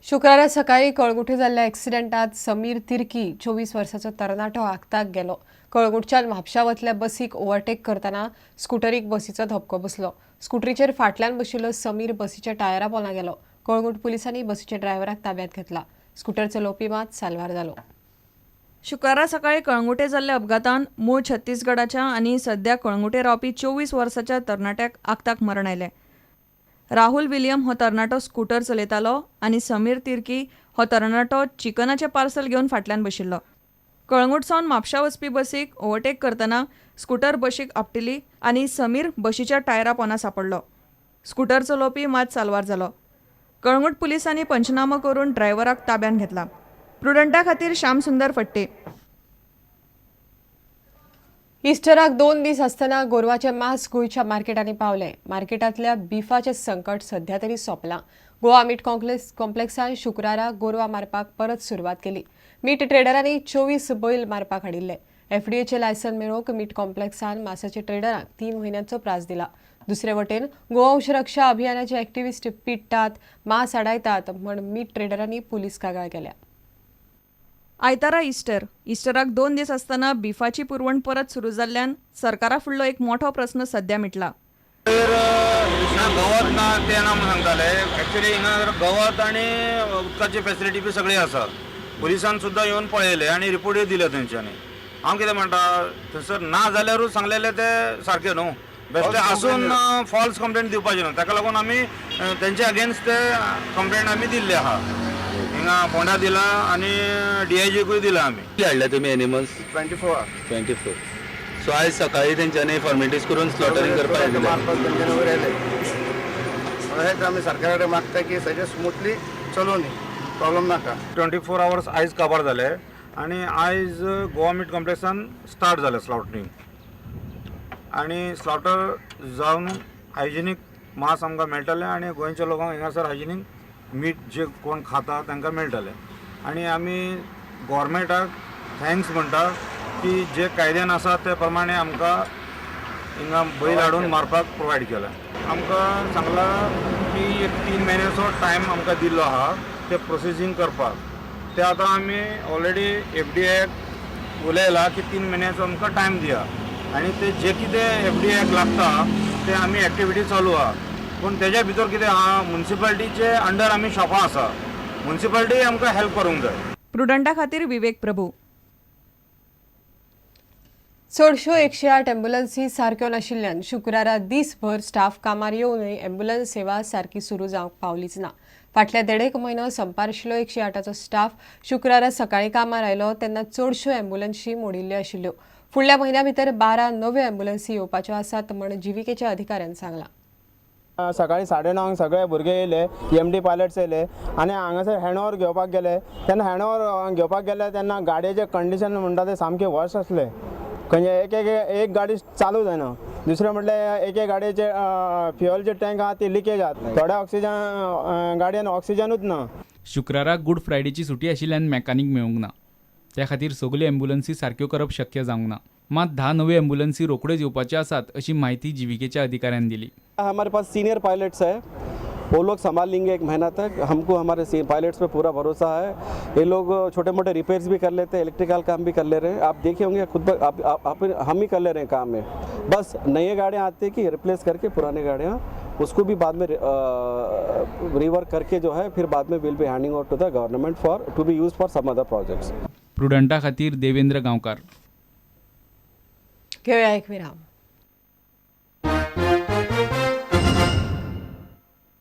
शुक्रारा सकाळी कळंगूटे जाल्ल्या एक्सिडेंटात समीर तिर्की 24 वर्साचो तरणाटो आक्ताक गेलो. कळंगूटच्यान म्हापशा वतल्या बसीक ओव्हरटेक करतना स्कुटरीक बसीचो धपको बसलो. स्कुटरीचेर फाटल्यान बशिल्लो समीर बसीच्या टायरा पोंदा गेलो. कळंगूट पुलिसांनी बसीच्या ड्रायव्हराक ताब्यात घेतला. स्कुटर चलोवपी मात साल्वार जालो. शुक्रारा सकाळी कळंगूटे जाल्ल्या अपघातान मूळ छत्तीसगडाच्या आनी सध्या कळंगूटे रावपी 24 वर्साच्या तरणाट्याक आक्ताक मरण आयलें. राहुल विलियम हो तरणाटो स्कुटर चलयतालो आनी समीर तिर्की हो तरणाटो चिकनाचें पार्सल घेवन फाटल्यान बशिल्लो. कळंगूट सावन म्हापशा वचपी बसीक ओव्हरटेक करतना स्कुटर बशीक आपटिली आनी समीर बशीच्या टायरा पोंदा सांपडलो. स्कुटर चलोवपी मात साल्वार जालो. कळंगूट पुलिसांनी पंचनामो करून ड्रायव्हराक ताब्यांत घेतला. प्रुडंटा खातीर श्याम सुंदर फट्टे. इस्टराक 2 दीस आसतना गोरवाचे मांस गोंयच्या मार्केटांनी पावले. मार्केटांतल्या बिफाचें संकट सध्या तरी सोंपलां. गोवा मीट कॉम्प्लेक्सान शुक्रारा गोरवां मारपाक परत सुरवात केली. मीट ट्रेडरांनी 24 बैल मारपाक हाडिल्ले. एफडीएचें लायसन मेळोवंक मीट कॉम्प्लेक्सान मासाच्या ट्रेडरांक 3 म्हयन्यांचो प्रास दिला. दुसरे वटेन गोवंश रक्षा अभियानाचे एक्टिविस्ट पिडटात, मांस आडायतात म्हण मीट ट्रेडरांनी पुलीस कागाळ केल्या. आयतारा इस्टर. इस्टराक 2 दीस आसतना बिफाची पुरवण परत सुरू जाल्ल्यान सरकारा फुडलो एक मोठो प्रस्न सध्या मिटला. ना गवत ना तें ना म्हूण सांगताले. एक्चुली हिंगा गवत आनी उदकाची फेसिलिटी बी सगळी आसा. पुलिसान सुद्दां येवन पळयलें आनी रिपोर्टूय दिले तेंच्यांनी. हांव कितें म्हणटा, थंयसर ना जाल्यारूच सांगलेलें तें सारकें न्हू. बेश्टें आसून फॉल्स कंप्लेंट दिवपाचें न्हू. ताका लागून आमी तेंचे अगेन्स्ट ते कंप्लेंट आमी दिल्ली आहा. हिंगा फोंडा दिला आनी डीआयजीकूय दिला आमी. कितले हाडले तुमी एनिमल्स? 24. 24. सो आयज सकाळी तेंच्यांनी फॉर्मेलिटीज करून स्लॉटरींग करपाक येतलें. मारपाक तेंच्यांनी वयर आयले. हेच आमी सरकारा कडेन मागता की सगळें स्मुथली चलोवनी, प्रॉब्लम नाका. 24 आवर्स आयज काबार जाले आनी आयज गोवा मीट कॉम्प्लेक्सान स्टार्ट जालें स्लॉटरींग. आनी स्लॉटर जावन हायजिनीक मांस आमकां मेळटलें आनी गोंयच्या लोकांक हिंगासर हायजिनीक मीट जे कोण खाता तांकां मेळटलें. आनी आमी गोवोरमेंटाक thanks म्हणटा की जे कायद्यान आसा ते प्रमाणे आमकां हिंगा बैल हाडून मारपाक प्रोवायड केला. आमकां सांगलां की एक 3 म्हयन्याचो टायम आमकां दिल्लो आहा ते प्रोसेसींग करपाक. ते आतां आमी ऑलरेडी एफडीएक उलयला की 3 म्हयन्याचो आमकां टायम दिया आनी ते जे कितें एफडीएक लागता ते आमी एक्टिविटी चालू आहा. पूण तेज्या भितर कितें आहा, मुन्सिपालिटीचे अंडर आमी शॉपां आसा, मुन्सिपालिटी आमकां हेल्प करूंक जाय. प्रुडंटा खातीर विवेक प्रभू. चडश्यो 108 एम्ब्युलन्सी सारक्यो नाशिल्ल्यान शुक्रारा दीसभर स्टाफ कामार येवनय एम्ब्युलन्स सेवा सारकी सुरू जावंक पावलीच ना. फाटल्या 1.5 म्हयनो संपार आशिल्लो 108चो स्टाफ शुक्रारा सकाळीं कामार आयलो तेन्ना चडश्यो एम्ब्युलन्सी मोडिल्ल्यो आशिल्ल्यो. फुडल्या म्हयन्या भितर 12 नव्यो एम्ब्युलन्सी येवपाच्यो आसात म्हण जीव्हीकेच्या अधिकाऱ्यान सांगलां. सकाळी 9:30 सगळे भुरगे येयले, एम डी पायलट्स येयले आनी हांगासर हँडओवर घेवपाक गेले. तेन्ना हँडओवर घेवपाक गेले तेन्ना गाडयेचें कंडिशन म्हणटा तें सामकें वर्स आसलें. खंयचे एक एक एक गाडी चालू जायना, दुसरें म्हटल्यार एक एक गाडयेचे फ्युअलचे टँक आहा ती लिकेज आहा, थोड्या ऑक्सिजन गाडयेन ऑक्सिजनूच ना. शुक्राराक गुड फ्रायडेची सुटी आशिल्ल्यान मेकानीक मेळूंक ना, त्या खातीर सगल्यो एम्ब्युलन्सी सारक्यो करप शक्य जावंक ना. मात 10 नव्यो एम्ब्युलन्सी रोखड्योच येवपाच्यो आसात अशी म्हायती जीव्हीकेच्या अधिकाऱ्यान दिली. हमारे पास सीनियर पायलट्स है, वो लोग संभाल लेंगे 1 महीना तक. हमको हमारे पायलट्स पे पूरा भरोसा है. ये लोग छोटे मोटे रिपेयर्स भी कर लेते हैं, इलेक्ट्रिकल काम भी कर ले रहे हैं. आप देखे होंगे खुद आप हम ही कर ले रहे हैं काम में. बस नई गाड़ियाँ आती है कि रिप्लेस करके पुरानी गाड़ियाँ उसको भी बाद में रिवर्क करके जो है फिर बाद में will be handing out to the government for to be use for some other projects. प्रुडंटा खातीर देवेंद्र गांवकार. घेवया एक विराम.